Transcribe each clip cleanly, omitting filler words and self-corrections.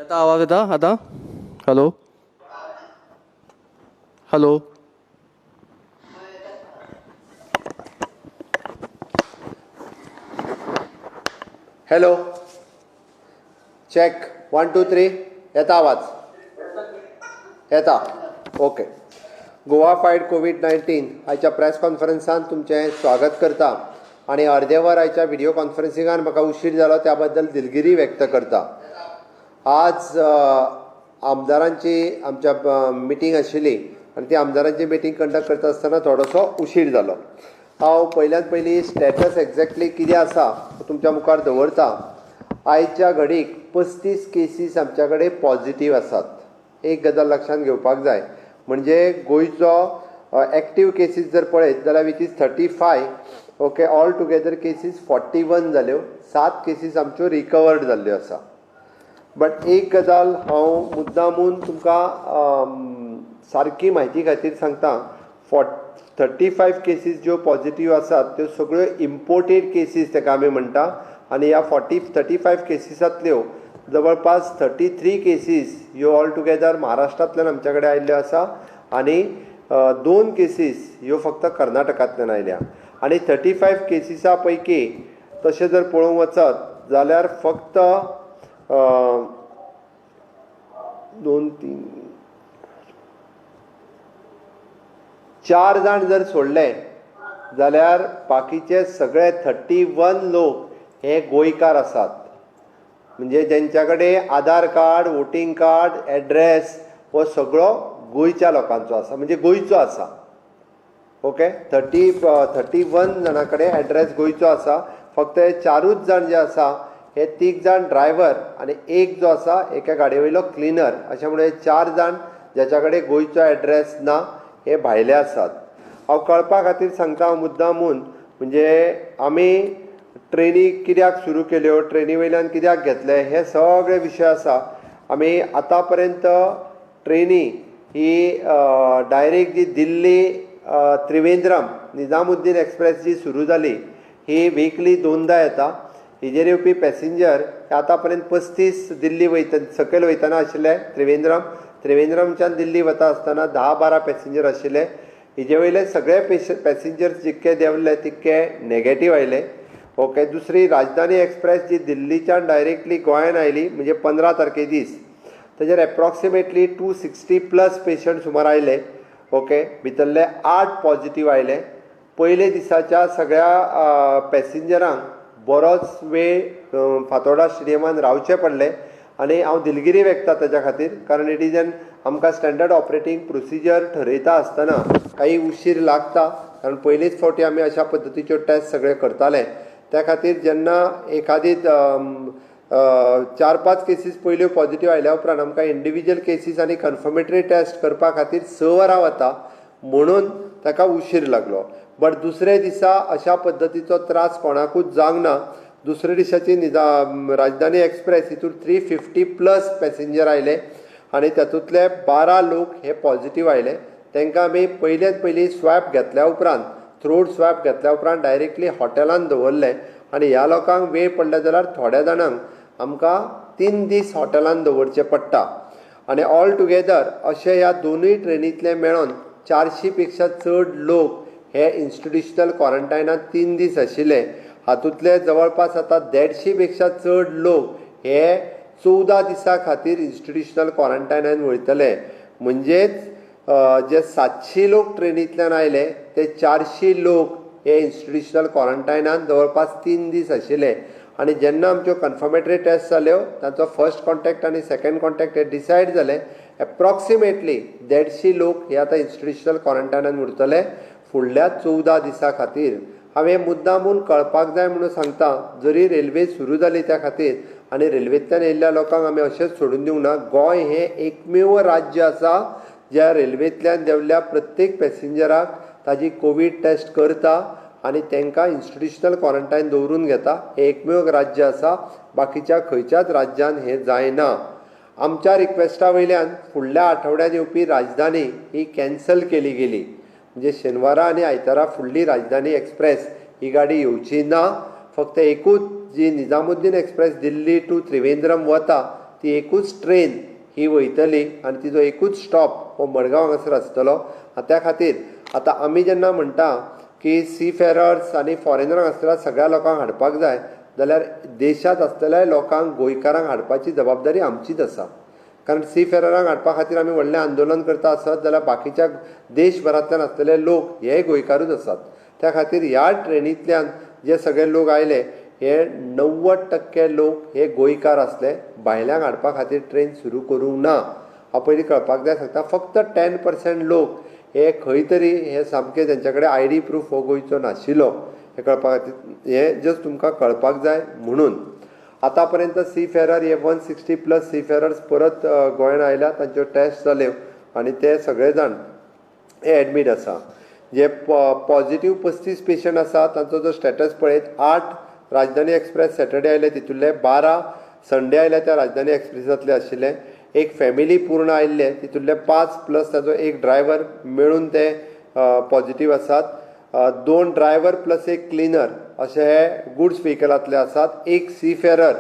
येता आवाज येता आतां? Hello hello. Hello, check 1 2 3. येता आवाज? येता. ओके. गोवा फायट कोवीड 19 आयच्या प्रेस कॉन्फरन्सान तुमचें स्वागत करता आनी अर्दे वर आयच्या व्हिडियो कॉन्फरन्सिंगान म्हाका उशीर जालो त्या बद्दल दिलगिरी व्यक्त करता. आज आमदारांची आमच्या मिटींग आशिल्ली आनी ती आमदारांची मिटींग कंडक्ट करता आसतना थोडोसो उशीर जालो. हांव पयल्यान पयलीं स्टेटस एक्झॅक्टली कितें आसा तुमच्या मुखार दवरता. आयच्या घडीक 35 केसीस आमच्या कडेन पॉझिटीव आसात. एक गजाल लक्षांत घेवपाक जाय म्हणजे गोंयचो एक्टीव केसीस जर पळयत जाल्यार which is 35. Okay, all together cases 41 जाल्यो. 7 केसीस आमच्यो रिकवर्ड जाल्ल्यो आसा. बट एक गजाल हांव मुद्दामून तुमकां सारकी म्हायती खातीर सांगता. 35 केसीस ज्यो पॉझिटीव आसात त्यो सगळ्यो इम्पोर्टेड केसीस ताका आमी म्हणटा आनी ह्या 35 केसीसांतल्यो जवळपास 33 केसीस ह्यो ऑल टुगेदर महाराष्ट्रांतल्यान आमच्या कडेन आयिल्ल्यो आसा आनी 2 केसीस ह्यो फक्त कर्नाटकांतल्यान आयल्या. आनी 35 केसीसा पैकी तशें जर पळोवंक वचत जाल्यार फक्त 2 3 4 जाण जर सोडले जाल्यार बाकीचे सगळे 31 लोक हे गोंयकार आसात. म्हणजे जेंच्या कडेन Aadhaar card, voting card, address हो सगळो गोंयच्या लोकांचो आसा, म्हणजे गोंयचो आसा. ओके, 31 जाणां कडेन एड्रेस गोंयचो आसा. फक्त हे 4 जाण जे आसा हे 3 जाण ड्रायव्हर आनी एक जो आसा एका गाडये वयलो क्लिनर, अशें म्हणून हे 4 जाण ज्याच्या कडेन गोंयचो एड्रेस ना हे भायले आसात. हांव कळपा खातीर सांगता मुद्दामून, म्हणजे आमी ट्रेनी कित्याक सुरू केल्यो, ट्रेनी वयल्यान कित्याक घेतले, हे सगळे विशय आसा. आमी आतां पर्यंत ट्रेनी ही डायरेक्ट जी दिल्ली त्रिवेंद्रम निजामुद्दीन एक्सप्रेस जी सुरू जाली ही विकली 2दा येता. हिजेर येवपी पॅसेंजर आतां पर्यंत 35 दिल्ली वयता, सकयल वयतना आशिल्ले त्रिवेंद्रम, त्रिवेंद्रमच्यान दिल्ली वता आसतना 10-12 पॅसेंजर आशिल्ले. हिजे वयले सगळे पॅसेंजर्स जितके देंवले तितके नेगेटीव आयले. ओके, दुसरी राजधानी एक्सप्रेस जी दिल्लीच्यान डायरेक्टली गोंयान आयली म्हणजे 15 तारखे दीस ताजेर एप्रॉक्सिमेटली 260 प्लस पेशंट सुमार आयले. ओके, भितरले 8 पॉझिटीव आयले. पयले दिसाच्या सगळ्या पॅसेंजरांक बरोच वेळ फातोर्डा स्टेडियमान रावचें पडलें आनी हांव दिलगिरी व्यक्ता ताच्या खातीर, कारण it is an आमकां स्टँडर्ड ऑपरेटींग प्रोसिजर ठरयता आसतना काही उशीर लागता, कारण पयलीच फावटी आमी अशा पद्दतीच्यो टेस्ट सगळे करताले. त्या खातीर जेन्ना एखादी 4-5 केसीस पयल्यो पॉझिटीव आयल्या उपरांत आमकां इंडिविज्युअल केसीस आनी कन्फर्मेटरी टेस्ट करपा खातीर 6 वरां वता म्हणून ताका उशीर लागलो. बट दुसरे दिसा अशा पद्दतीचो त्रास कोणाकूच जावंक ना. दुसरे दिसाची राजधानी एक्सप्रेस हितून 350 प्लस पॅसेंजर आयले आनी तातूंतले 12 लोक हे पॉझिटीव आयले. तांकां आमी पयल्यात पयलीं स्वॅब घेतल्या उपरांत, थ्रोट स्वॅब घेतल्या उपरांत डायरेक्टली हॉटेलान दवरले आनी ह्या लोकांक वेळ पडले जाल्यार थोड्या जाणांक आमकां 3 दीस हॉटेलान दवरचें पडटा. आनी ऑल टुगेदर अशे ह्या 2 ट्रेनींतले मेळोन 400 पेक्षा चड लोक हे इन्स्टिट्युशनल क्वॉरंटायनात 3 दीस आशिल्ले. हातूंतले जवळपास आतां 150 पेक्षा चड लोक हे 14 दिसां खातीर इन्स्टिट्युशनल क्वॉरंटायनान वयतले. म्हणजेच जे 700 लोक ट्रेनींतल्यान आयले ते 400 लोक हे इन्स्टिट्युशनल क्वॉरंटायनान जवळपास 3 दीस आशिल्ले. आनी जेन्ना आमच्यो कन्फर्मेटरी टेस्ट जाल्यो तांचो फर्स्ट कॉन्टॅक्ट आनी सेकंड कॉन्टॅक्ट हे डिसायड जाले. एप्रॉक्सिमेटली 150 लोक हे आतां इन्स्टिट्युशनल क्वॉरंटायनान उरतले फुडल्या 14 दिसां खातीर. हांवें मुद्दामून कळपाक जाय म्हणून सांगता, जरी रेल्वे सुरू जाली त्या खातीर आनी रेल्वेंतल्यान येयल्ल्या लोकांक आमी अशेंच सोडून दिवंक ना. गोंय हें एकमेव राज्य आसा ज्या रेल्वेंतल्यान देंवल्ल्या प्रत्येक पॅसेंजराक ताजी कोवीड टेस्ट करता आनी तांकां इन्स्टिट्युशनल क्वॉरंटायन दवरून घेता. हें एकमेव राज्य आसा, बाकीच्या खंयच्याच राज्यान हें जायना. आमच्या रिक्वेस्टा वयल्यान फुडल्या आठवड्यान येवपी राजधानी ही कॅन्सल केली गेली. म्हणजे शेनवारा आनी आयतारा फुडली राजधानी एक्सप्रेस ही गाडी येवची ना. फक्त एकूच जी निजामुद्दीन एक्सप्रेस दिल्ली टू त्रिवेंद्रम वता ती ती एकूच ट्रेन ही वयतली आनी तिजो एकूच स्टॉप हो मडगांव हांगासर आसतलो. त्या खातीर आतां आमी जेन्ना म्हणटा की सी फेरर्स आनी फॉरेनरांक आसतल्या सगळ्या लोकांक हाडपाक जाय, जाल्यार देशांत आसतल्या लोकांक, गोंयकारांक हाडपाची जबाबदारी आमचीच आसा. कारण सी फेररांक हाडपा खातीर आमी व्हडलें आंदोलन करता आसत जाल्यार बाकीच्या देशभरांतल्यान आसतले लोक हे गोंयकारूच आसात. त्या खातीर ह्या ट्रेनींतल्यान जे सगळे लोक आयले हे 90% लोक हे गोंयकार आसले. भायल्यांक हाडपा खातीर ट्रेन सुरू करूंक ना हांव पयलीं कळपाक जाय सांगता. फक्त 10% लोक हे खंय तरी हे सामके तेंच्या कडेन आयडी प्रूफ हो गोंयचो नाशिल्लो, हे कळपा खातीर हे जस्ट तुमकां कळपाक जाय म्हणून. आतां पर्यंत सी फेरर हे 160+ सी फेरर्स परत गोंयांत आयल्या, तांच्यो टेस्ट जाल्यो आनी ते सगळे जाण हे एडमीट आसा. जे पॉझिटीव 35 पेशंट आसा तांचो जो स्टेटस पळयत 8 राजधानी एक्सप्रेस सॅटर्डे आयले, तितूंतले 12 संडे आयले त्या राजधानी एक्सप्रेसांतले आशिल्ले. एक फॅमिली पूर्ण आयिल्ले, तितूंतले 5 प्लस ताचो एक ड्रायव्हर मेळून ते पॉझिटीव आसात. 2 ड्रायव्हर प्लस एक क्लिनर अशे हे गुड्स व्हेकलांतले आसात. एक सी फेरर,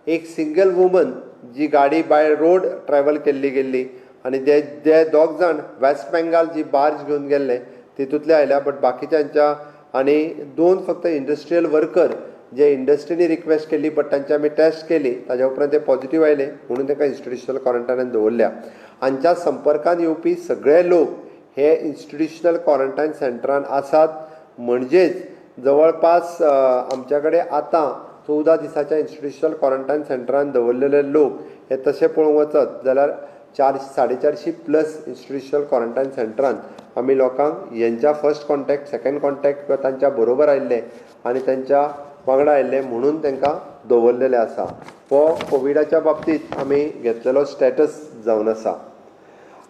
एक सिंगल वुमन जी गाडी बाय रोड ट्रॅवल केल्ली गेल्ली आनी जे 2 जाण वेस्ट बेंगाल जी बार्ज घेवन गेल्ले तितूंतले आयल्या. बट बाकीच्यांच्या आनी 2 फक्त इंडस्ट्रियल वर्कर जे इंडस्ट्रीनी रिक्वेस्ट केल्ली बट तांची आमी टेस्ट केली ताज्या उपरांत ते पॉझिटीव आयले म्हणून तांकां इन्स्टिट्युशनल क्वॉरंटायनान दवरल्या. हांच्या संपर्कान येवपी सगळे लोक हे इन्स्टिट्युशनल क्वॉरंटायन सेंटरान आसात. म्हणजेच जवळपास आमच्या कडेन आतां 14 दिसाच्या इन्स्टिट्युशनल क्वॉरंटायन सेंटरान दवरलेले लोक हे तशें पळोवंक वचत जाल्यार 450+ इन्स्टिट्युशनल क्वॉरंटायन सेंटरान आमी लोकांक हेंच्या फर्स्ट कॉन्टॅक्ट, सेकंड कॉन्टॅक्ट किंवा तांच्या बरोबर आयिल्ले आनी तांच्या वांगडा आयिल्ले म्हणून तांकां दवरलेले आसा. हो कोविडाच्या बाबतींत आमी घेतलेलो स्टेटस जावन आसा.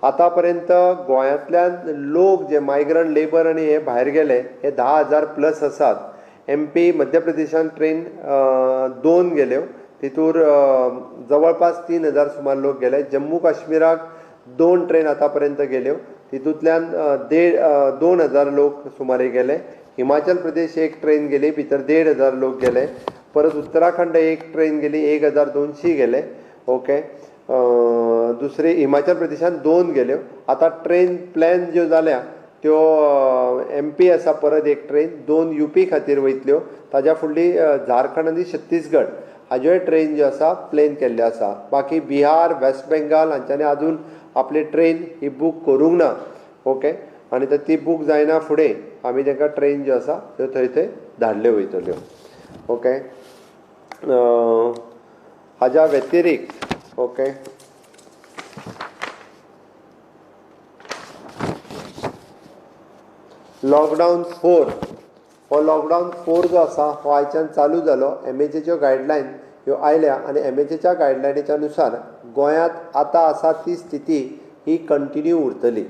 आतां पर्यंत गोंयांतल्यान लोक जे मायग्रंट लेबर आनी हे भायर गेले हे 10,000+ आसात. एम पी मध्य प्रदेशान ट्रेन 2 गेल्यो, तितूर जवळपास 3,000 सुमार लोक गेले. जम्मू काश्मीराक 2 ट्रेन आतां पर्यंत गेल्यो, तितूंतल्यान 2,000 लोक सुमारे गेले. हिमाचल प्रदेश एक ट्रेन गेली, भितर 1,500 लोक गेले. परत उत्तराखंड एक ट्रेन गेली, 1,200 गेले. ओके, दुसरी हिमाचल प्रदेशान 2 गेल्यो. आतां ट्रेन प्लॅन ज्यो जाल्या त्यो एम पी आसा परत एक ट्रेन, 2 युपी खातीर वयतल्यो, ताज्या फुडली झारखंड आनी छत्तीसगड हाज्योय ट्रेन ज्यो आसा प्लॅन केल्ल्यो आसा. बाकी बिहार, वेस्ट बेंगाल हांच्यांनी आजून आपली ट्रेन ही बूक करूंक ना. ओके, आनी ती बूक जायना फुडें आमी तांकां ट्रेन ज्यो आसा त्यो थंय थंय धाडल्यो वयतल्यो. ओके, हाज्या व्यतिरिक्त ओके लॉकडावन 4 हो लॉकडावन 4 जो आसा हो आयच्यान चालू जालो. एम एच एच्यो गायडलायन ह्यो आयल्या आनी एम एच एच्या गायडलायनीच्या नुसार गोंयांत आतां आसा ती स्थिती ही कंटिन्यू उरतली.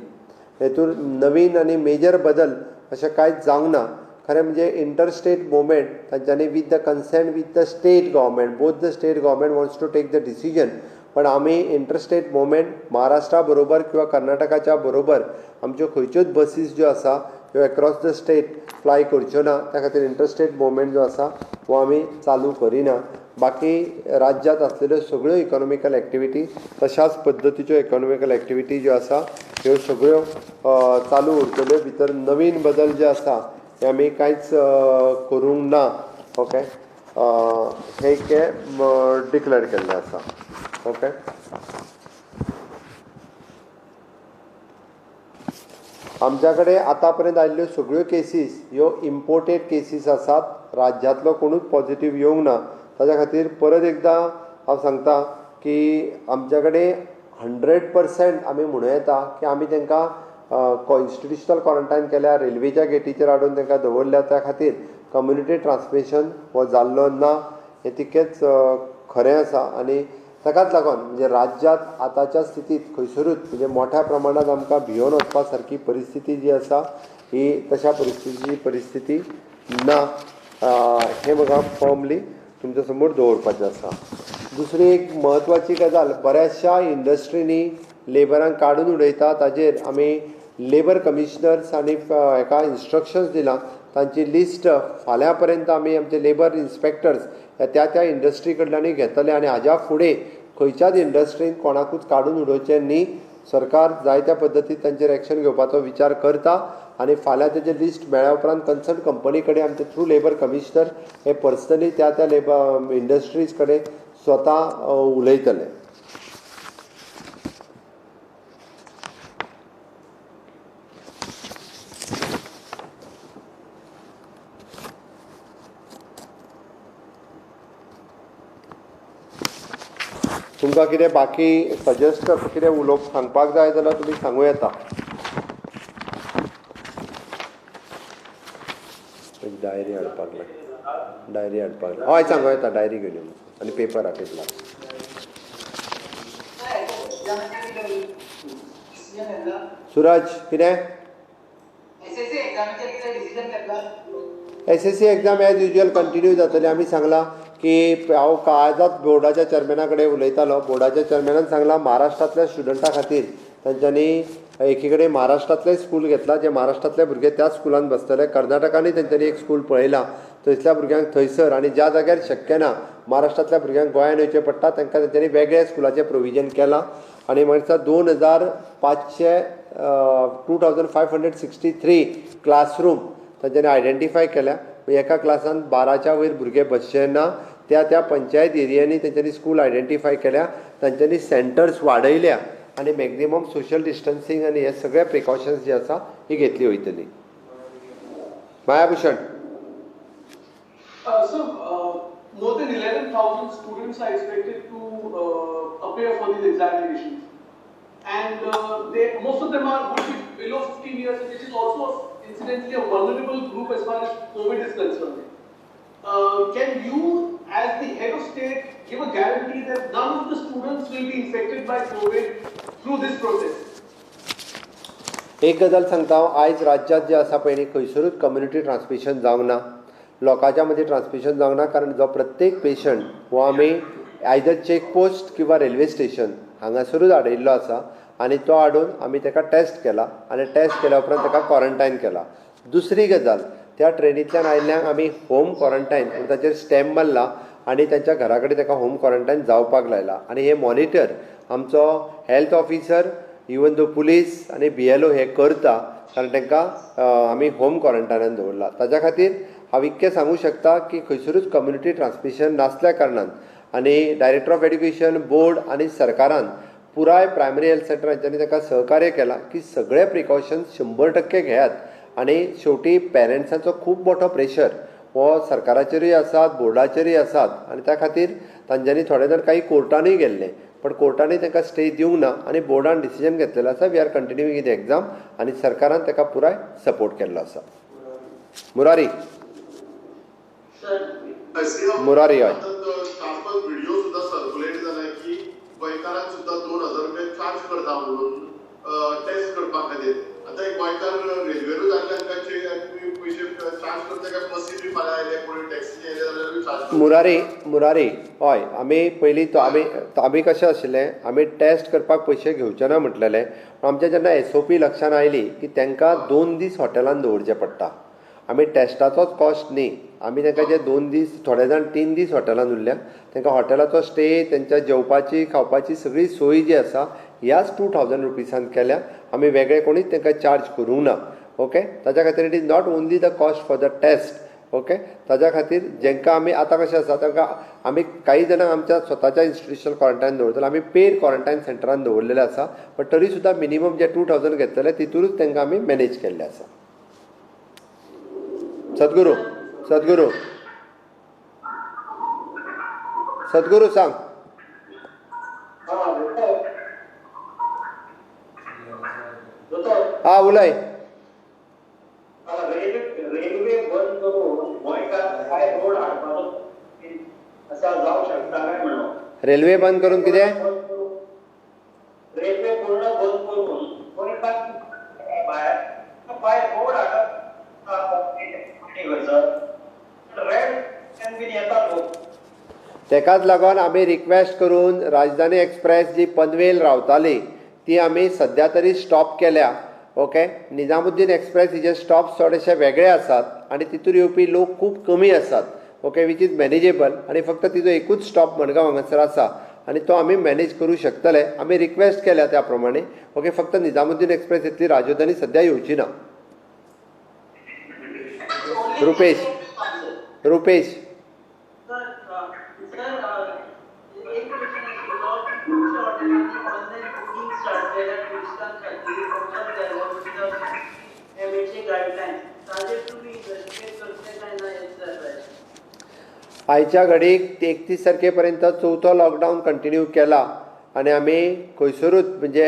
हेतून नवीन आनी मेजर बदल अशें कांयच जावंक ना. खरें म्हणजे इंटरस्टेट मुवमेंट तांच्यांनी with the consent with the state government, both the state government wants to take the decision. पण आमी इंटरस्टेट मुवमेंट महाराष्ट्रा बरोबर किंवा कर्नाटकाच्या बरोबर आमच्यो खंयच्योच बसीस ज्यो आसा ह्यो एक्रॉस the state fly करच्यो ना. त्या खातीर इंटरस्टेट मुवमेंट जो आसा हो आमी चालू करिना. बाकी राज्यांत आसलेल्यो सगळ्यो इकॉनॉमिकल एक्टिविटी तशाच पद्दतीच्यो इकॉनॉमिकल एक्टिविटी ज्यो आसा ह्यो सगळ्यो चालू उरतल्यो. भितर नवीन बदल जे आसा हे आमी कांयच करूंक ना. ओके, हे डिक्लेर केल्लें आसा. ओके, आमच्या कडेन आतां पर्यंत आयिल्ल्यो सगळ्यो केसीस ह्यो इम्पोर्टेड केसीस आसात. राज्यांतलो कोणूच पॉझिटीव येवंक ना. ताज्या खातीर परत एकदां हांव सांगता की आमच्या कडेन 100% आमी म्हणूं येता की आमी तांकां इन्स्टिट्युशनल क्वॉरंटायन केल्या, रेल्वेच्या गेटीचेर हाडून तांकां दवरल्या. त्या खातीर कम्युनिटी ट्रान्समिशन हो जाल्लो ना हें तितकेंच खरें आसा. आनी ताकाच लागून म्हणजे राज्यांत आतांच्या स्थितींत खंयसरूच म्हणजे मोठ्या प्रमाणांत आमकां भियोन वचपा सारकी परिस्थिती जी आसा ही तशा परिस्थितीची परिस्थिती ना, हें म्हाका फर्मली तुमच्या समोर दवरपाचें आसा. दुसरी एक म्हत्वाची गजाल, बऱ्याचशा इंडस्ट्रींनी लेबरांक काडून उडयता. ताजेर आमी लेबर कमिशनर्स आनी हेका इन्स्ट्रक्शन्स दिलां. तांची लिस्ट फाल्यां पर्यंत आमी आमचे लेबर इन्स्पेक्टर्स त्या त्या इंडस्ट्री कडल्यानूय घेतले आनी हाज्या फुडें खंयच्याच इंडस्ट्रीन कोणाकूच काडून उडोवचें न्ही. सरकार जायत्या पद्दतीन तांचेर एक्शन घेवपाचो विचार करता आनी फाल्यां तेजें लिस्ट मेळ्ळ्या उपरांत कन्सर्न कंपनी कडेन आमचे थ्रू लेबर कमिशनर हे पर्सनली त्या त्या लेबर इंडस्ट्रीज कडेन स्वता उलयतले. तुमकां कितें बाकी सजेस्ट कितें उलोवप सांगपाक जाय जाल्यार तुमी सांगूं येता. एक डायरी हाडपाक लाय, डायरी हाडपाक लाय. हय सांगूं येता, डायरी घेवन यो आनी पेपर हाडीत लाग. सुरज कितें S S C exam as usual continue जातली. आमी सांगलां की हांव आयजच बोर्डाच्या चेअरमॅना कडेन उलयतालो. बोर्डाच्या चेअरमॅनान सांगलां महाराष्ट्रांतल्या स्टुडंटा खातीर तांच्यांनी एकी कडेन महाराष्ट्रांतलें स्कूल घेतलां, जे महाराष्ट्रांतले भुरगे त्याच स्कुलान बसतले. कर्नाटकानूय तेंच्यांनी एक स्कूल पळयलां, थंयसल्या भुरग्यांक थंयसर, आनी ज्या जाग्यार शक्य ना महाराष्ट्रांतल्या भुरग्यांक गोंयान येवचें पडटा तांकां तेंच्यांनी वेगळ्या स्कुलाचें प्रोविजन केलां. आनी म्हाका दिसता 2500 2563 क्लासरूम तांच्यांनी आयडेंटिफाय केल्या. एका क्लासान 12च्या वयर भुरगे बसचे ना. त्या त्या पंचायत एरियांनी तेंच्यांनी स्कूल आयडेंटिफाय केल्या, तांच्यांनी सेंटर्स वाडयल्या आनी मॅक्झिमम सोशल डिस्टन्सींग आनी हे सगळे प्रिकॉशन्स जे आसा ही घेतली वयतली. Mayabhushan. Sir, more than 11,000 students are expected to appear for these examinations, and most of them would be below 15 years, which is also incidentally a vulnerable group as far as COVID is concerned. Can you, as the head of state, give a guarantee that none of the students will be infected by COVID through this process? एक गजाल सांगता हांव, आयज राज्यांत जे आसा पळय न्ही खंयसरूच कम्युनिटी ट्रान्समिशन जावंक ना, लोकांच्या मदीं ट्रान्समिशन जावंक ना. कारण जो प्रत्येक पेशंट हो आमी आयदर चॅक पोस्ट किंवा रेल्वे स्टेशन हांगासरूच हाडयल्लो आसा आनी तो हाडून आमी ताका टेस्ट केला आनी टेस्ट केल्या उपरांत ताका क्वॉरंटायन केला. दुसरी गजाल, त्या ट्रेनींतल्यान आयिल्ल्यांक आमी होम क्वॉरंटायन म्हण ताचेर स्टॅम्प मारला आनी तांच्या घरा कडेन ताका होम क्वॉरंटायन जावपाक लायला. आनी हे मॉनिटर आमचो health officer, even though police आनी BLO हे करता, कारण तांकां आमी होम क्वॉरंटायनान दवरला. ताच्या खातीर हांव इतकें सांगूं शकता की खंयसरूच कम्युनिटी ट्रान्समिशन नासल्या कारणान आनी डायरेक्टर ऑफ एड्युकेशन बोर्ड आनी सरकारान पुराय प्रायमरी हेल्थ सेंटर हांच्यांनी तांकां सहकार्य केलां की सगळे प्रिकॉशन्स 100% घेयात. आनी शेवटी पेरंट्सांचो खूब मोठो प्रेशर हो सरकाराचेरूय आसात, बोर्डाचेरूय आसात आनी त्या खातीर तांच्यांनी थोडे जाण काही कोर्टानूय गेल्ले, पण कोर्टानूय तांकां स्टे दिवंक ना आनी बोर्डान डिसिजन घेतलेलो आसा we are continuing in exam आनी सरकारान ताका पुराय सपोर्ट केल्लो आसा. मुरारी, मुरारी हय. व्हिडिओ सुद्धा सर्क्युलेट जाला की गोंयकारांक सुद्धा 2000 रुपये चार्ज करता म्हणून टेस्ट करपा खातीर. आतां एक गोंयकार रेल्वेरूच आयले तांकां पयशे चार्ज करता काय बसी बी फाल्यां आयले कोणी टॅक्सी आयले जाल्यार चार्ज? मुरारी, मुरारी हय, आमी पयलीं तो आमी कशें आशिल्लें, आमी टेस्ट करपाक पयशे घेवचे ना म्हटलेलें. आमच्या जेन्ना SOP लक्षान आयली की तांकां 2 दीस हॉटेलान दवरचें पडटा, आमी टेस्टाचोच कॉस्ट न्ही, आमी तांकां जे 2 दीस, थोडे जाण 3 दीस हॉटेलान उरल्या, तांकां हॉटेलाचो स्टे, तांच्या जेवपाची खावपाची सगळी सोय जी आसा ह्याच 2000 रुपीसान केल्या. आमी वेगळे कोणीच तांकां चार्ज करूंक ना. ओके, ताच्या खातीर it is not only the cost for the test. Okay, ताच्या खातीर जेंकां आमी आतां कशें आसा तांकां आमी काही जाणांक आमच्या स्वताच्या इन्स्टिट्युशनल क्वॉरंटायन दवरतले, आमी पेड क्वॉरंटायन सेंटरान दवरलेले आसा, बट तरी सुद्दां मिनिमम जे 2000 घेतलेले तितूनच तांकां आमी मॅनेज केल्ले आसा. सद्गुरू, सद्गुरू, सद्गुरू सांग. हा उलय. रेल्वे बंद करून गोंयकार काय रोड हाडपाचो असा जावंक शकता काय म्हणून? रेल्वे बंद करून कितें? रेल्वे पूर्ण बंद करून गोंयकार भायर बाय रोड हाडप रेड बीन येता लोक. तेकाच लागून आमी रिक्वेस्ट करून राजधानी एक्सप्रेस जी पनवेल रावताली ती आमी सद्या तरी स्टॉप केल्या. ओके, निजामुद्दीन एक्सप्रेस हिजे स्टॉप थोडेशे वेगळे आसात आनी तितूर येवपी लोक खूब कमी आसात. ओके, which is manageable आनी फक्त तिजो एकूच स्टॉप मडगांव हांगासर आसा. आनी तो आमी मॅनेज करूं शकतले. आमी रिक्वेस्ट केल्या त्या प्रमाणे. ओके, फक्त निजामुद्दीन एक्सप्रेस येतली, राजधानी सद्या येवची ना. रुपेश, रुपेश सर, सर, एक क्वेश्चन आशिल्लो की खुबशा हॉटेलांनी ऑनलायन बुकींग स्टार्ट केल्या ट्युरिस्टां खातीर ऑफर केल्या विदाउट एमएचए गायडलायन्स, ताजेर तुमी इन्वेस्टिगेट करतले काय ना हें जाय. आयच्या घडीक 31 तारखे पर्यंत चवथो लॉकडावन कंटिन्यू केला आनी आमी खंयसरूच म्हणजे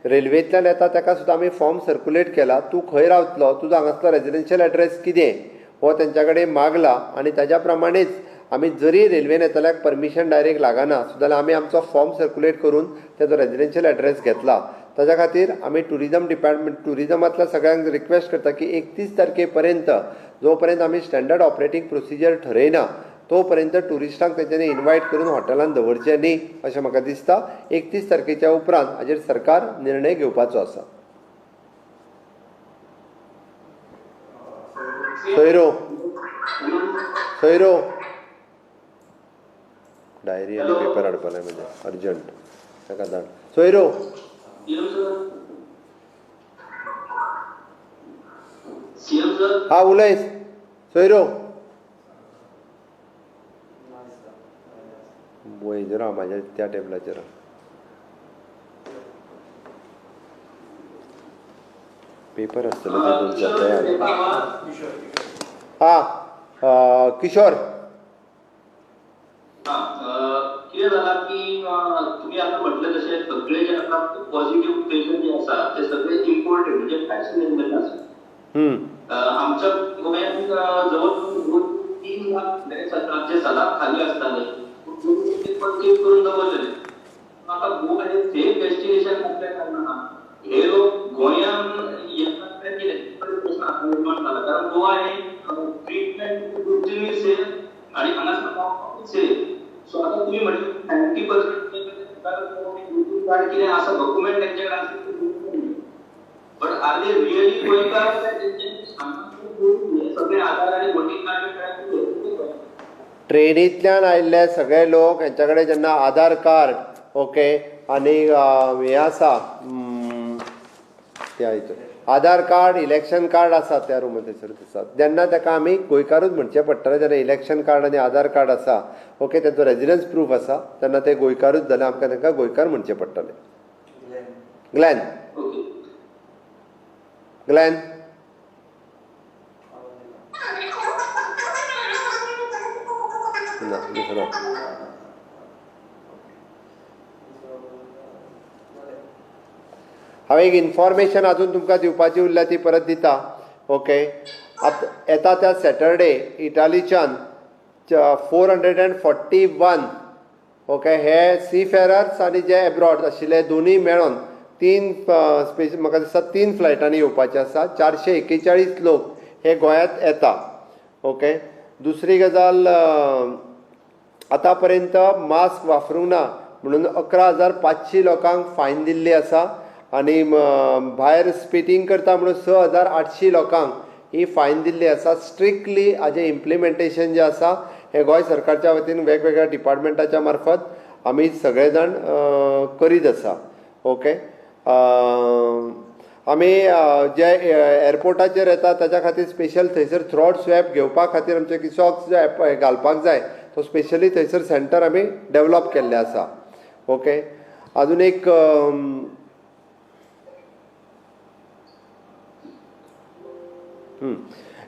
रेल्वेंतल्यान येता ताका सुद्दां आमी फॉर्म सर्कुलेट केला. तूं खंय रावतलो, तुजो हांगासलो रेजिडेन्शियल एड्रेस कितें हो तेंच्या कडेन मागला आनी ताज्या प्रमाणेच आमी जरी रेल्वेन येतल्याक परमिशन डायरेक्ट लागना सुद्दां जाल्यार आमी आमचो फॉर्म सर्कुलेट करून तेजो रेजिडेन्शियल एड्रेस घेतला. ताज्या खातीर आमी ट्युरिजम डिपार्टमेंट ट्युरिजमांतल्या सगळ्यांक रिक्वेस्ट करता की 31 तारखे पर्यंत जो पर्यंत आमी स्टँडर्ड ऑपरेटींग प्रोसिजर ठरयना तो पर्यंत ट्युरिस्टांक तेंच्यांनी इनवायट करून हॉटेलान दवरचें न्ही अशें म्हाका दिसता. 31 तारखेच्या उपरांत हाजेर सरकार निर्णय घेवपाचो आसा. सोयरो, सोयरो, डायरी आनी पेपर हाडपा जाय म्हणजे अर्जंट ताका धाड. सोयरो, हा उलय सोयरो. हेजेर आहा म्हाज्या त्या टेबलाचेर आहा. पेपर आसतले ते दोन चार तयार. हा किशोर, कितें जालां की तुमी आतां म्हटलें तशें सगळे जे आतां पॉझिटिव्ह पेशंट जे आसा ते सगळे इम्पोर्टेड म्हणजे भायरसून येयल्ले आसा. आमच्या गोंयांत जवळ जवळ 3 लाख जे सदांच खाली आसताले परचेज करून दवरलेले. म्हाका गोवा हें सेफ डेस्टिनेशन म्हटल्या कारणान हे लोक गोंयान येतात काय कितें प्रश्न निर्माण जाला, कारण गोवा हें ट्रिटमेंट सेफ आनी हांगासर सेफ. सो आतां तुमी म्हटलें 90% कार्ड कितें आसा डॉक्युमेंट तेंचे कडेन आसा, बट are they really गोंयकार तेंचे सगळे आधार आनी वोटींग कार्ड ट्रेनींतल्यान आयिल्ले सगळे लोक हेंच्या कडेन जेन्ना आधार कार्ड ओके आनी हें आसा त्या हितून आधार कार्ड इलेक्शन कार्ड आसा त्या रुमांत थंयसरूच आसा तेन्ना ताका आमी गोंयकारूच म्हणचें पडटलें. जेन्ना इलेक्शन कार्ड आनी आधार कार्ड आसा ओके तेंचो रेजिडन्स प्रूफ आसा तेन्ना ते गोंयकारूच जाल्यार आमकां तांकां गोंयकार म्हणचें पडटलें. ग्लॅन, ग्लॅन, ना दुसरो. हांवें एक इन्फॉर्मेशन अजून तुमकां दिवपाची उरल्या ती परत दिता. ओके, आतां येता त्या सॅटरडे इटालीच्यान 441 ओके हे सी फेरर्स आनी जे एब्रॉड आशिल्ले दोनूय मेळोन 3 स्पेशल म्हाका दिसता 3 फ्लायटांनी येवपाचे आसा. 441 लोक हे गोंयांत येता. ओके, दुसरी गजाल, आतां पर्यंत मास्क वापरूंक ना म्हणून 11,500 लोकांक फायन दिल्ली आसा आनी भायर स्पिटींग करता म्हणून 6,800 लोकांक ही फायन दिल्ली आसा. स्ट्रिक्टली हाजें इम्प्लिमेंटेशन जें आसा हें गोंय सरकारच्या वतीन वेगवेगळ्या डिपार्टमेंटाच्या मार्फत आमी सगळे जाण करीत आसा. ओके, आमी जे एअरपोर्टाचेर येता ताच्या खातीर स्पेशल थंयसर थ्रॉट स्वॅब घेवपा खातीर आमचे सॉक्स जे घालपाक जाय तो स्पेशली थंयसर सेंटर आमी डेवलप केल्लें आसा. ओके, अजून एक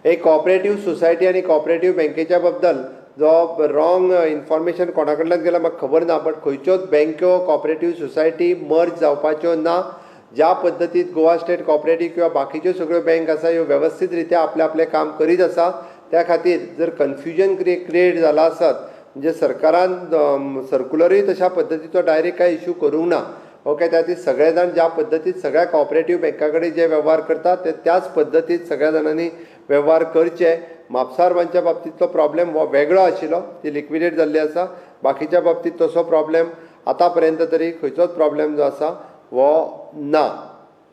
एक कॉपरेटीव सोसायटी आनी कॉपरेटीव बँकेच्या बद्दल जो रॉंग इन्फॉर्मेशन कोणा कडल्यान गेला म्हाका खबर ना, बट खंयच्योच बँक्यो कॉपरेटीव सोसायटी मर्ज जावपाच्यो ना. ज्या पद्दतीत गोवा स्टेट कॉपरेटीव किंवा बाकीच्यो सगळ्यो बँक आसा ह्यो वेवस्थीत रित्या आपलें आपलें काम करीत आसा. त्या खातीर जर कन्फ्युजन क्रिएट जाला आसत म्हणजे सरकारान सर्कुलरूय तशा पद्दतीचो डायरेक्ट कांय इशू करूंक ना. ओके, त्या खातीर सगळे जाण ज्या पद्दतीत सगळ्या कॉपरेटीव बँका कडेन जे वेव्हार करतात ते त्याच पद्दतीत सगळ्या जाणांनी वेव्हार करचे. म्हापसारबांच्या बाबतींतलो प्रॉब्लेम हो वेगळो आशिल्लो, ती लिक्विडेट जाल्ली आसा. बाकीच्या बाबतींत तसो प्रॉब्लेम आतां पर्यंत तरी खंयचोच प्रॉब्लेम जो आसा हो ना.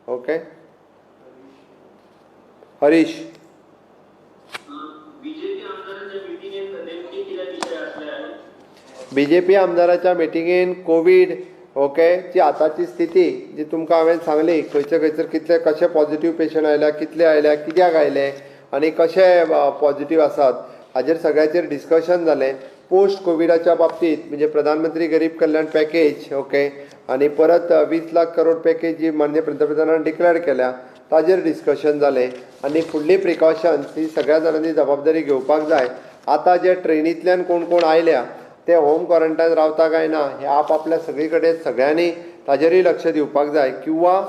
ओके, हरीश, बीजेपी आमदाराच्या मिटिंगेन कोवीड ओके ची आतांची स्थिती जी तुमकां हांवें सांगली, खंयचे खंयसर कितले कशे पॉझिटिव्ह पेशंट आयल्या, कितले आयल्या, कित्याक आयले आनी कशे पॉझिटिव्ह आसात हाजेर सगळ्याचेर डिस्कशन जालें. पोस्ट कोविडाच्या बाबतींत म्हणजे प्रधानमंत्री गरीब कल्याण पॅकेज ओके आनी परत 20 लाख करोड पॅकेज जी माननीय पंतप्रधानान डिक्लेअर केल्या ताजेर डिस्कशन जालें आनी फुडली प्रिकॉशन्स ही सगळ्या जाणांनी जबाबदारी घेवपाक जाय. आतां जे ट्रेनींतल्यान कोण कोण आयल्या ते होम क्वॉरंटायन रावता काय ना हे आपआपल्या सगळी कडेन सगळ्यांनी ताजेरूय लक्ष दिवपाक जाय. किंवा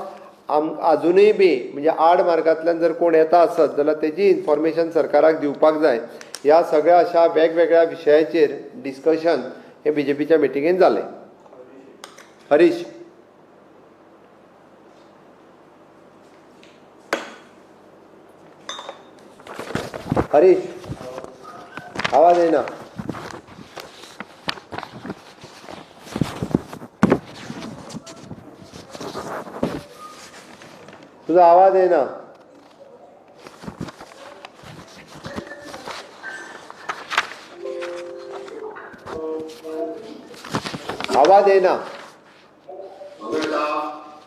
आजुनूय बी म्हणजे आड मार्गांतल्यान जर कोण येता आसत जाल्यार तेजी इन्फॉर्मेशन सरकाराक दिवपाक जाय. ह्या सगळ्या अशा वेगवेगळ्या विशयाचेर डिस्कशन हे बीजेपीच्या मिटिंगेन जालें. हरीश, हरीश आवाज येना. तुझा आवाज येना. आवाज येना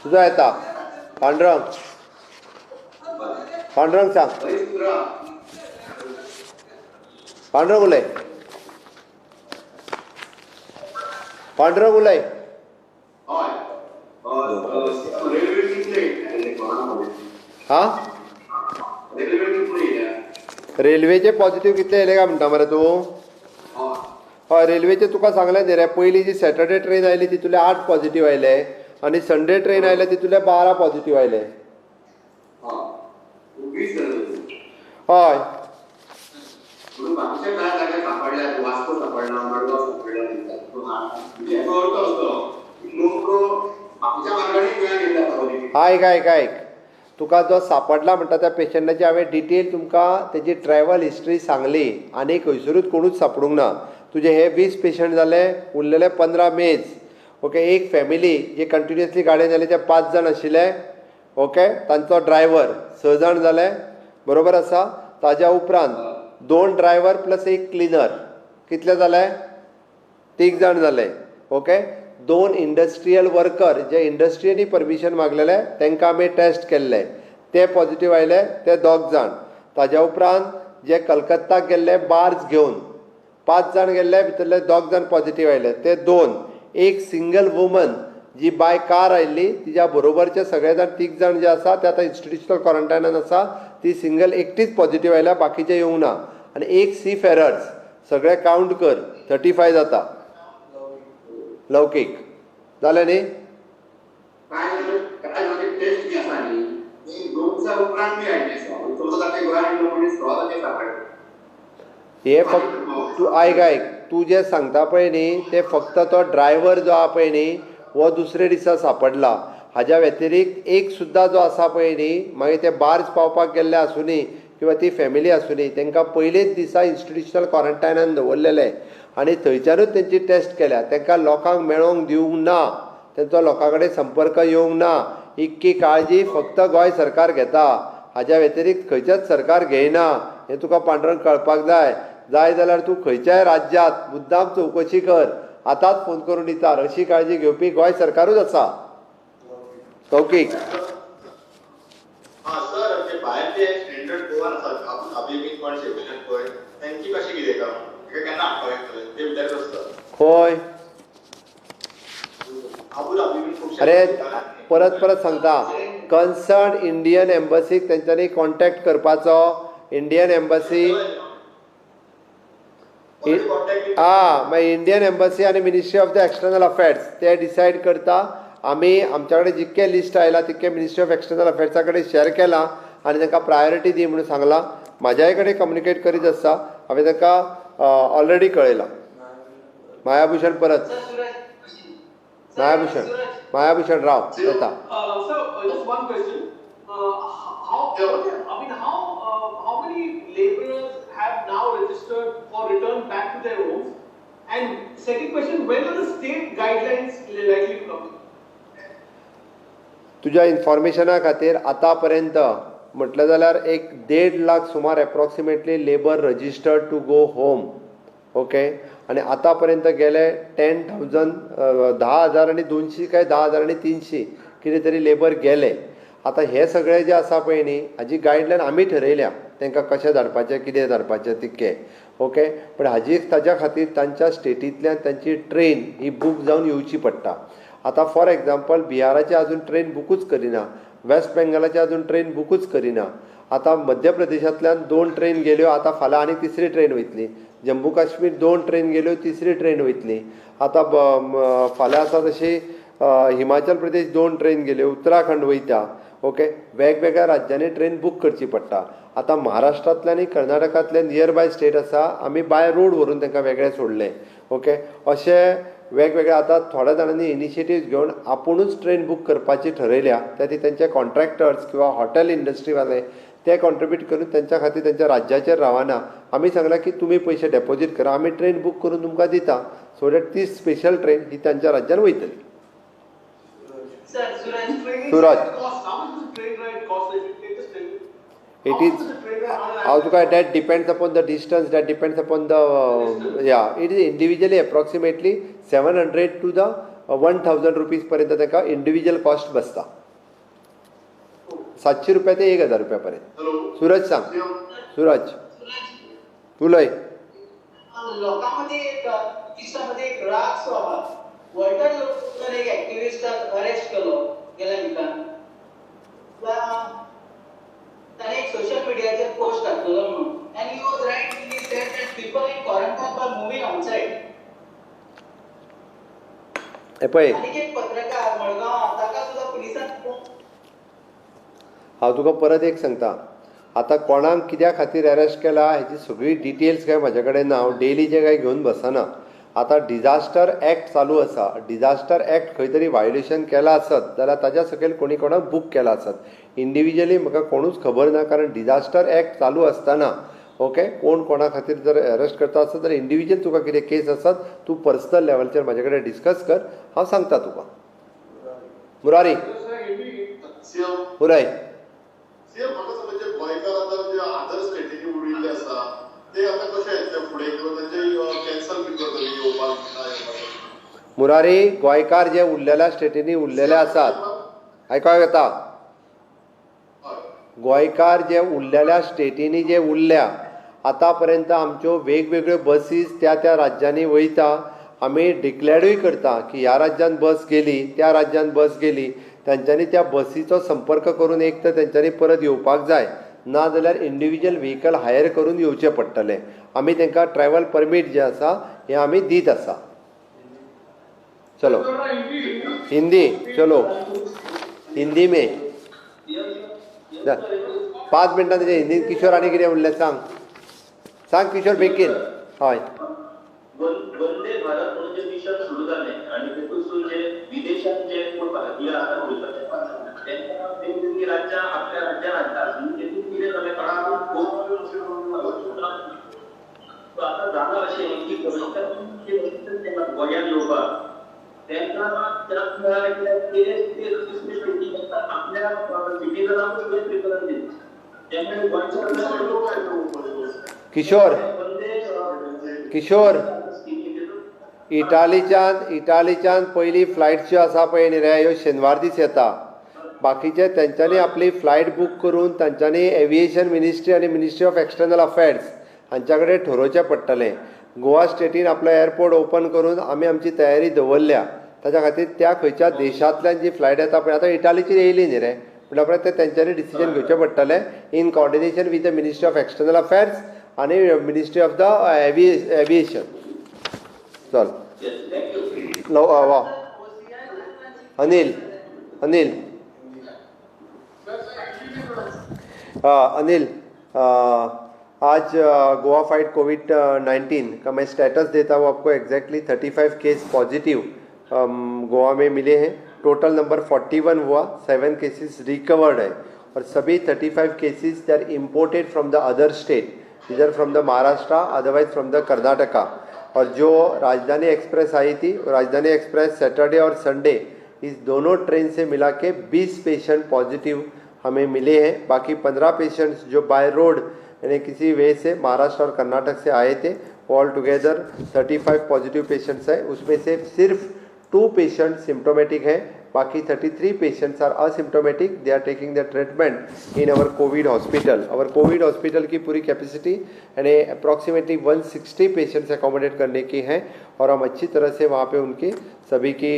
तुझा. येता पांडुरंग, पांडुरंग सांग. पांडुरंग उलय, पांडुरंग उलय. हा, रेल्वेचे पॉझिटिव्ह कितले येयले काय म्हणटा मरे तूं? हय, रेल्वेचे तुका सांगलें न्ही रे, पयली जी सॅटर्डे ट्रेन आयली तितूंतले 8 पॉझिटिव्ह आयले आनी संडे ट्रेन आयले तितूंतले 12 पॉझिटिव्ह आयले. हय, आयक आयक आयक, तुका जो सापडला म्हणटा त्या पेशंटाची हांवें डिटेल तुमकां तेजी ट्रॅवल हिस्ट्री सांगली आनी खंयसरूच कोणूच सापडूंक ना. तुजे हे 20 पेशंट जाले, उरलेले 15 मेज ओके. एक फॅमिली जे कंटिन्युअसली गाडयेन जाले ते 5 जाण आशिल्ले ओके, तांचो ड्रायव्हर 6 जाण जाले, बरोबर आसा. ताज्या उपरांत 2 ड्रायव्हर प्लस 1 क्लिनर, कितले जाले? 3 जाण जाले ओके. 2 इंडस्ट्रियल वर्कर जे इंडस्ट्रियली परमिशन मागलेले तांकां आमी टेस्ट केल्ले ते पॉझिटिव्ह आयले, ते 2 जाण. ताज्या उपरांत जे कलकत्ताक गेल्ले बार्ज घेवन 5 जाण गेल्ले, भितरले 2 जाण पॉझिटिव्ह आयले, ते 2. एक सिंगल वुमन जी बाय कार आयिल्ली तिज्या बरोबरचे सगळे जाण 3 जाण जे आसा ते आतां इन्स्टिट्युशनल क्वॉरंटायनान आसा, ती सिंगल एकटीच पॉझिटिव्ह आयल्या, बाकीचे येवंक ना. आनी एक सी फेरर्स, सगळे कावंट कर 35 जाता. लौकीक जालें न्ही? हे फक्त तूं आयक आयक, तूं जें सांगता पळय न्ही ते फक्त तो ड्रायव्हर जो आहा पळय न्ही हो दुसरे दिसा सापडला. हाज्या व्यतिरिक्त एक सुद्दां जो आसा पळय न्ही मागीर ते बार्ज पावपाक गेल्ले आसुनी किंवा ती फॅमिली आसुनी, तांकां पयलेच दिसा इन्स्टिट्युशनल क्वॉरंटायनान दवरलेले आनी थंयच्यानूच तेंची टेस्ट केल्या. तांकां लोकांक मेळोंक दिवंक ना, तेंचो लोकां कडेन संपर्क येवंक ना. इतकी काळजी फक्त गोंय सरकार घेता, हाज्या व्यतिरिक्त खंयचेच सरकार घेयना. हें तुका पांडुरंग कळपाक जाय. जाय जाल्यार तूं खंयच्याय राज्यांत मुद्दाम चवकशी कर, आतांच फोन करून विचार. अशी काळजी घेवपी गोंय सरकारूच आसा. कौकीक खंय? अरे परत परत सांगता, कन्सर्न इंडियन एम्बसीक तेंच्यांनी कॉन्टॅक्ट करपाचो. इंडियन एम्बसी आ मागीर इंडियन एम्बसी आनी ministry of the external affairs ते डिसायड करता. आमी आमच्या कडेन जितकें लिस्ट आयलां तितकें मिनिस्ट्री ऑफ एक्सटर्नल अफेर्सा कडेन शेअर केलां आनी तांकां प्रायोरिटी दी म्हणून सांगलां. म्हाज्याय कडेन कम्युनिकेट करीत आसता, हांवें तांकां ऑलरेडी कळयलां. मायाभूषण परत, मायाभूषण, मायाभूषण राव येता. How many laborers have now registered for return back to their homes? And second question, when are the state guidelines likely to come? तुझ्या इन्फॉर्मेशना खातीर आतापर्यंत म्हटलें जाल्यार 1.5 लाख सुमार approximately labour registered to go home. Okay. आनी आतां पर्यंत गेले 10,000 10,000 आनी 200 काय 10,000 आनी 300 कितें तरी लेबर गेले. आतां हे सगळे जे आसा पळय न्ही हाजी गायडलायन आमी ठरयल्या तांकां कशें धाडपाचें कितें धाडपाचें तितकें. ओके. पण हाजी ताज्या खातीर तांच्या स्टेटींतल्यान तांची ट्रेन ही बूक जावन येवची पडटा. आतां फॉर एग्जाम्पल बिहाराची अजून ट्रेन बुकूच करिना, वेस्ट बेंगलाची अजून ट्रेन बुकूच करिना. आतां मध्य प्रदेशांतल्यान 2 ट्रेन गेल्यो, आतां फाल्यां आनी तिसरी ट्रेन वयतली. जम्मू काश्मीर 2 ट्रेन गेल्यो, तिसरी ट्रेन वयतली. आतां फाल्यां आसा तशी हिमाचल प्रदेश 2 ट्रेन गेल्यो, उत्तराखंड वयता. ओके. वेगवेगळ्या राज्यांनी ट्रेन बूक करची पडटा. आतां महाराष्ट्रांतल्यान आनी कर्नाटकांतल्यान नियर बाय स्टेट आसा, आमी बाय रोड व्हरून तांकां वेगळे सोडले. ओके. अशें वेगवेगळे आतां थोड्या जाणांनी इनिशिएटीव घेवन आपुणूच ट्रेन बूक करपाची ठरयल्या. त्या खातीर तांचे कॉन्ट्रॅक्टर्स किंवा हॉटेल इंडस्ट्रीवाले ते कॉन्ट्रिब्यूट करून तांच्या खातीर तांच्या राज्याचेर रावना. आमी सांगलां की तुमी पयशे डेपोजीट करा, आमी ट्रेन बूक करून तुमकां दिता, सो that ती स्पेशल ट्रेन ही तांच्या राज्यान वयतली. Suraj, it is हांव तुका that depends upon the distance, that depends upon the yeah it is individually approximately 700 to the 1000 rupees पर्यंत ताका इंडिव्हिज्युअल कॉस्ट बसता. 700 रुपया ते 1000 रुपया पर्यंत. सूरज सांग. सूरज उलय. लोकांमध्ये एक मध्ये एक राग सो आहा. वॉल्टर लोबोन एक एक्टिविस्टाक अरेस्ट केलो गेल्या विकान. ताणें एक सोशल मिडियाचेर पोस्ट घातलेलो म्हणून, and he was right when he said that people in quarantine are moving outside. पळय आनी एक पत्रकार मडगांव ताका सुद्दां पुलिसान. हांव तुका परत एक सांगता, आतां कोणाक कित्या खातीर अरेस्ट केला हेची सगळी डिटेल्स काय म्हाजे कडेन ना. हांव डेली जे काय घेवन बसना. आतां डिजास्टर एक्ट चालू आसा. डिजास्टर एक्ट खंय तरी वायोलेशन केलां आसत जाल्यार ताज्या सकयल कोणी कोणाक बूक केला आसत. इंडिविज्युअली म्हाका कोणूच खबर ना, कारण डिजास्टर एक्ट चालू आसतना ओके कोण कोणा खातीर जर अरेस्ट करता आसत जाल्यार इंडिविज्युअल तुका कितें केस आसत तूं पर्सनल लेवलचेर म्हाजे कडेन डिस्कस कर, हांव सांगता तुका. मुरारी पुराय मुरारी, गोंयकार जे उरलेल्या स्टेटींनी उरलेले आसात, आयकोंक येता? गोंयकार जे उरलेल्या स्टेटींनी जे उरल्या आतां पर्यंत आमच्यो वेगवेगळ्यो बसीस त्या त्या राज्यांनी वयता. आमी डिक्लेरूय करता की ह्या राज्यान बस गेली, त्या राज्यान बस गेली. तांच्यांनी त्या बसीचो संपर्क करून एक तर तांच्यांनी परत येवपाक जाय, ना जाल्यार इंडिविज्युअल व्हिकल हायर करून येवचें पडटलें. आमी तांकां ट्रॅवल परमीट जें आसा हें आमी दीत आसा. चलो हिंदी, चलो हिंदी में 5 मिनटां तेजें हिंदीन. किशोर आनी कितें उरलें सांग. सांग किशोर बेगीन. हय, वंदे भारत म्हणून जे मिशन सुरू जालें आनी तेतूंतसून जे विदेशांत जे कोण भारतीय आसा तेंकां वेगवेगळीं राज्यां आपल्या राज्यांत हाडटात. तेतूंत कितें जालें कळना, आतां जालां अशें की गोंयांत येवपाक तेंकां त्रास मेळ्ळा कित्याक ते दुसरे स्टेटी आपल्या सिटीजनाकूच प्रिफरन्स दिता. त्यामुळे गोंयच्या किशोर, किशोर इटालीच्यान पयली फ्लायट ज्यो आसा पळय न्ही रे, ह्यो शेनवार दीस येता. बाकीचे तेंच्यांनी आपली फ्लायट बूक करून तांच्यांनी एविएशन मिनिस्ट्री आनी मिनिस्ट्री ऑफ एक्सटर्नल अफेर्स हांच्या कडेन ठरोवचें पडटलें. गोवा स्टेटीन आपलो एअरपोर्ट ओपन करून आमी आमची तयारी दवरल्या. ताच्या खातीर त्या खंयच्या देशांतल्यान जी फ्लायट येता पळय, आतां इटालीचेर येयली न्ही रे, म्हणल्या उपरांत ते तेंच्यांनी डिसिजन घेवचें पडटलें in coordination with the ministry of external affairs आनी मिनिस्ट्री ऑफ the aviation. चल वा अनिल, अनिल, अनिल, आज गोवा फाइट कोविड-19 का मैं स्टेटस देता हूँ आपको। एग्जैक्टली 35 केस पॉजिटिव गोवा में मिले हैं। टोटल नंबर 41 हुआ, 7 केसेस रिकवर्ड है और सभी 35 cases they are imported from the other state, इधर from the Maharashtra, otherwise from the Karnataka. और जो राजधानी एक्सप्रेस आई थी, राजधानी एक्सप्रेस सैटरडे और संडे इस दोनों ट्रेन से मिला के 20 पेशेंट पॉजिटिव हमें मिले हैं। बाकी 15 पेशेंट्स जो बाय रोड यानी किसी वे से महाराष्ट्र और कर्नाटक से आए थे ऑल टुगेदर 35 पॉजिटिव पेशेंट्स है। उसमें से सिर्फ 2 पेशेंट सिम्टोमेटिक है, बाकी 33 patients are asymptomatic. They are taking the treatment in our covid hospital. Our covid hospital की पूरी कैपेसिटी यानी अप्रॉक्सीमेटली 160 पेशेंट्स एकोमोडेट करने की है और हम अच्छी तरह से वहाँ पे उनकी सभी की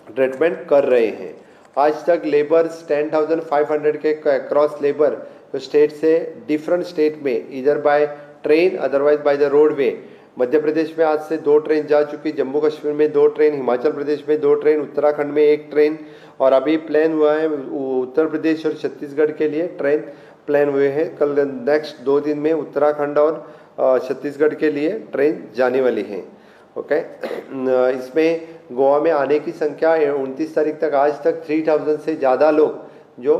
ट्रीटमेंट कर रहे हैं। आज तक लेबर्स 10,500 के क्रॉस लेबर जो स्टेट से डिफरेंट स्टेट में इधर by train otherwise by the roadway, Madhya Pradesh में आज से 2 ट्रेन जा चुकी, जम्मू कश्मीर में 2 ट्रेन, हिमाचल प्रदेश में 2 ट्रेन, उत्तराखंड में 1 ट्रेन और अभी प्लान हुआ है उत्तर प्रदेश और छत्तीसगढ़ के लिए ट्रेन प्लान हुए हैं। कल नेक्स्ट 2 दिन में उत्तराखंड और छत्तीसगढ़ के लिए ट्रेन जाने वाली है। ओके, इसमें गोवा में आने की संख्या 29 तारीख तक आज तक 3000 से ज़्यादा लोग जो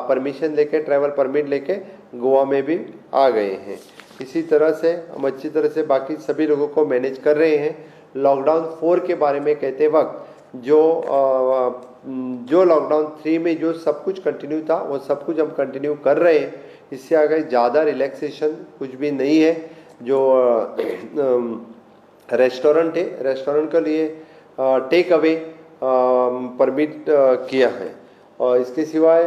परमिशन लेके ट्रैवल परमिट लेके गोवा में भी आ गए हैं। इसी तरह से हम अच्छी तरह से बाकी सभी लोगों को मैनेज कर रहे हैं। लॉकडाउन 4 के बारे में कहते वक्त जो लॉकडाउन 3 में जो सब कुछ कंटिन्यू था वो सब कुछ हम कंटिन्यू कर रहे हैं। इससे आगे ज़्यादा रिलैक्सेशन कुछ भी नहीं है। जो रेस्टोरेंट है, रेस्टोरेंट के लिए टेक अवे परमिट किया है और इसके सिवाय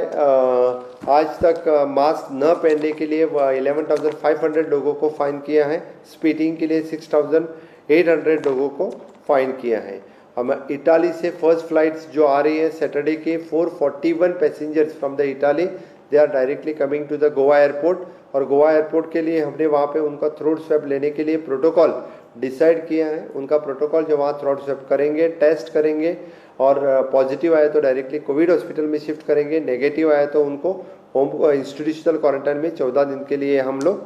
आज तक मास्क न पहनने के लिए 11,500 लोगों को फ़ाइन किया है। स्पीडिंग के लिए 6,800 लोगों को फ़ाइन किया है। हम इटाली से फर्स्ट फ्लाइट्स जो आ रही है Saturday K 441 passengers from the Italy, they are directly coming to the Goa airport. Aur Goa airport K लिए हमने वहाँ पे उनका थ्रोट स्वैब लेने के लिए प्रोटोकॉल डिसाइड किया है। उनका प्रोटोकॉल जो वहाँ थ्रोट स्वैब करेंगे, टेस्ट करेंगे और पॉजिटिव आया तो डायरेक्टली कोविड हॉस्पिटल में शिफ्ट करेंगे, नेगेटिव आया तो उनको होम इंस्टीट्यूशनल क्वारंटाइन में 14 दिन के लिए हम लोग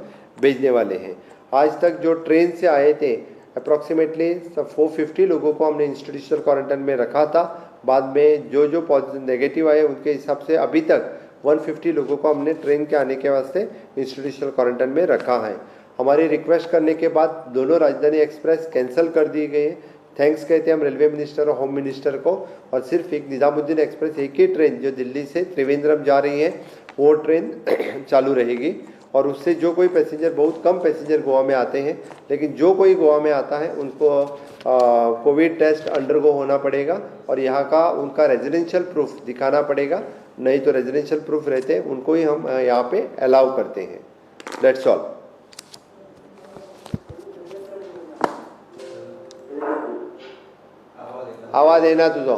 भेजने वाले हैं। आज तक जो ट्रेन से आए थे अप्रॉक्सीमेटली 450 लोगों को हमने इंस्टीट्यूशनल क्वारंटाइन में रखा था। बाद में जो जो पॉजिटिव नेगेटिव आए उनके हिसाब से अभी तक 150 लोगों को हमने ट्रेन के आने के वास्ते इंस्टीट्यूशनल क्वारंटाइन में रखा है। हमारी रिक्वेस्ट करने के बाद दोनों राजधानी एक्सप्रेस कैंसिल कर दी गई है। Thanks कहते हैं हम रेलवे मिनिस्टर और होम मिनिस्टर को। और सिर्फ एक निज़ामुद्दीन एक्सप्रेस एक ही ट्रेन जो दिल्ली से त्रिवेंद्रम जा रही है वो ट्रेन चालू रहेगी और उससे जो कोई पैसेंजर, बहुत कम पैसेंजर गोवा में आते हैं, लेकिन जो कोई गोवा में आता है उनको कोविड टेस्ट अंडरगो होना पड़ेगा और यहाँ का उनका रेजिडेंशियल प्रूफ दिखाना पड़ेगा। नहीं तो रेजिडेंशियल प्रूफ रहते हैं उनको ही हम यहाँ पे अलाउ करते हैं। That's all. आवाज येना तुझो।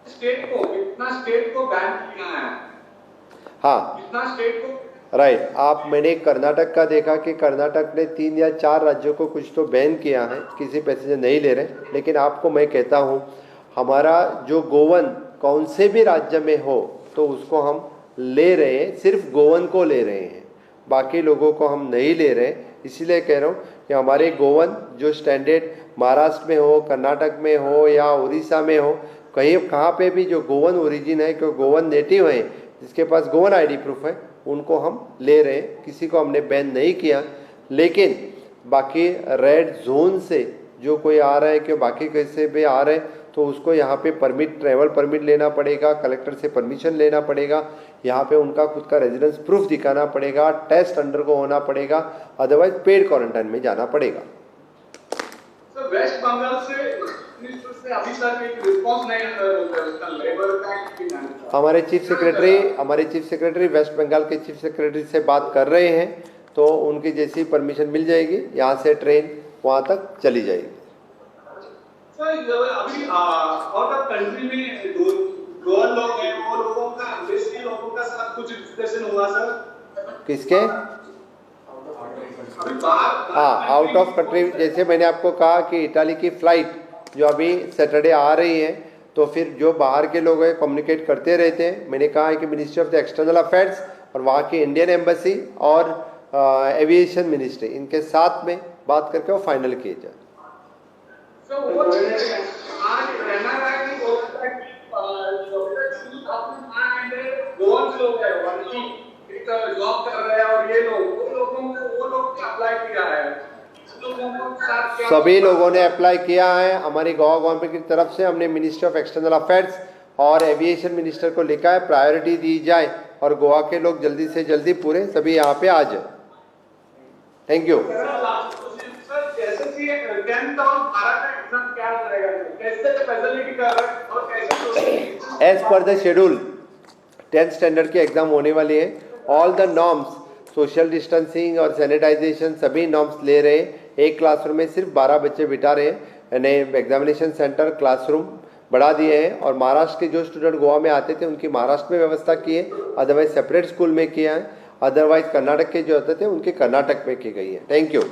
स्टेट को कितना स्टेट को बैन किया है? हाँ, कितना स्टेट को? राइट। आप मैंने कर्नाटक का देखा कि कर्नाटक ने 3 या 4 राज्यों को कुछ तो बैन किया है, किसी पैसेंजर नहीं ले रहे। लेकिन आपको मैं कहता हूँ हमारा जो गोवन कौन से भी राज्य में हो तो उसको हम ले रहे हैं, सिर्फ गोवन को ले रहे हैं, बाकी लोगों को हम नहीं ले रहे। इसीलिए कह रहा हूँ कि हमारे गोवन जो स्टैंडर्ड महाराष्ट्र में हो, कर्नाटक में हो या उड़ीसा में हो, कहीं कहाँ पे भी जो गोवन ओरिजिन है, क्यों गोवन नेटिव है, जिसके पास गोवन आईडी प्रूफ है, उनको हम ले रहे हैं। किसी को हमने बैन नहीं किया। लेकिन बाकी रेड जोन से जो कोई आ रहा है कि बाकी कैसे भी आ रहे हैं तो उसको यहाँ पे परमिट, ट्रैवल परमिट लेना पड़ेगा, कलेक्टर से परमिशन लेना पड़ेगा, यहाँ पे उनका खुद का रेजिडेंस प्रूफ दिखाना पड़ेगा, टेस्ट अंडरगो होना पड़ेगा, अदरवाइज पेड क्वारंटाइन में जाना पड़ेगा। सर, वेस्ट बंगाल से से अभी तक एक रिस्पांस नहीं लेबर का। हमारे चीफ सेक्रेटरी वेस्ट बंगाल के चीफ सेक्रेटरी से बात कर रहे हैं, तो उनकी जैसी परमिशन मिल जाएगी यहाँ से ट्रेन वहाँ तक चली जाएगी। सर, अभी आउट ऑफ कंट्री में गोवन लोग हैं, वो लोगों का, विदेशी लोगों का साथ कुछ डिस्कशन हुआ सर? किसके? हाँ, आउट ऑफ कंट्री जैसे मैंने आपको कहा कि इटाली की फ्लाइट जो अभी सैटरडे आ रही है, तो फिर जो बाहर के लोग हैं कम्युनिकेट करते रहते हैं। मैंने कहा है कि ministry of the external affairs और वहाँ की इंडियन एम्बेसी और एविएशन मिनिस्ट्री, इनके साथ में बात करके वो फाइनल किए जाए। सभी लोगों ने अप्लाई किया है। हमारी गोवा गवर्नमेंट की तरफ से हमने मिनिस्ट्री ऑफ एक्सटर्नल अफेयर्स और एविएशन मिनिस्टर को लिखा है प्रायोरिटी दी जाए और गोवा के लोग जल्दी से जल्दी पूरे सभी यहाँ पे आ जाए। Thank you. Sir, last question sir, SSC 10th और 12 का एग्जाम क्या रहेगा, कैसे फैसिलिटी कर रहे हैं और कैसे procedure? As per the schedule 10th standard की एग्जाम होने वाली है। All the norms, social distancing और सैनिटाइजेशन सभी नॉर्म्स ले रहे हैं। एक क्लासरूम में सिर्फ 12 बच्चे बिठा रहे हैं, यानी एग्जामिनेशन सेंटर क्लासरूम बढ़ा दिए हैं। और महाराष्ट्र के जो स्टूडेंट गोवा में आते थे उनकी महाराष्ट्र में व्यवस्था की है, अदरवाइज सेपरेट स्कूल में किया है, अदरवाइज कर्नाटक के जो होते थे उनके कर्नाटक में की गई है। Thank you.